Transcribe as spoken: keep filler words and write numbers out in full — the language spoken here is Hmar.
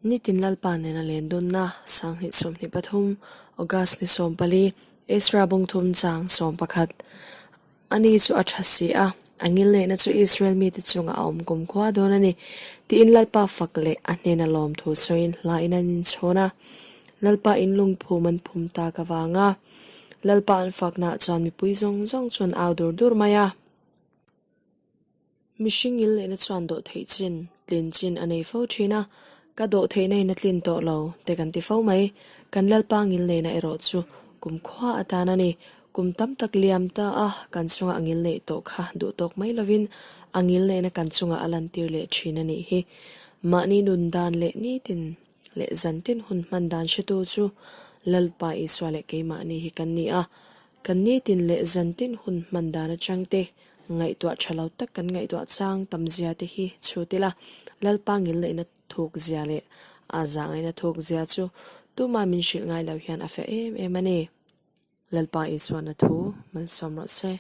Nitin Lalpa nena lendunna, sanghni sawmhni pathum, August ni sawmpali, Ezra bung thum chang sawmpakhat. Ani chu a ṭha si a, a ngilneina chu Israel mite chunga a um kumkhuoa dawn a nih, tiin Lalpa fak le a hnena lawmthu sawiin hlain an inchhawn a. Lalpa in lungphum an phum tak avanga Lalpa an fakna chuan mipui zawng zawng chu an au dur dur mai a. Mihring ngilneina chuan dawh theih chin, tlin chin a nei fo ṭhin a. Ka dawh theihna in a tlin tawh lo, te kan ti fo mai. Kan Lalpa ngilneina erawh chu kumkhuoa atan a ni. Kum tam tak liam ta a kan chunga ngilnei tawh kha duh tawk mai lovin, a ngilneina kan chunga a lantir leh ṭhin a nih hi. Mahni nun dan leh nitin leh zantin hun hman dan hretu chu Lalpa Isua leh keimahni hi kan ni a. Kan nitin leh zantin hun hman dan aṭang te, ngaihtuah ṭha lo tak kan ngaihtuah chang tam zia te hi chhut ila, Lalpa ngilneina thuk zia leh a zangaina thuk zia chu tuma min hrilh ngai lo hian a fe em em a ni. Lalpa Isuan a thu malsawm rawh se.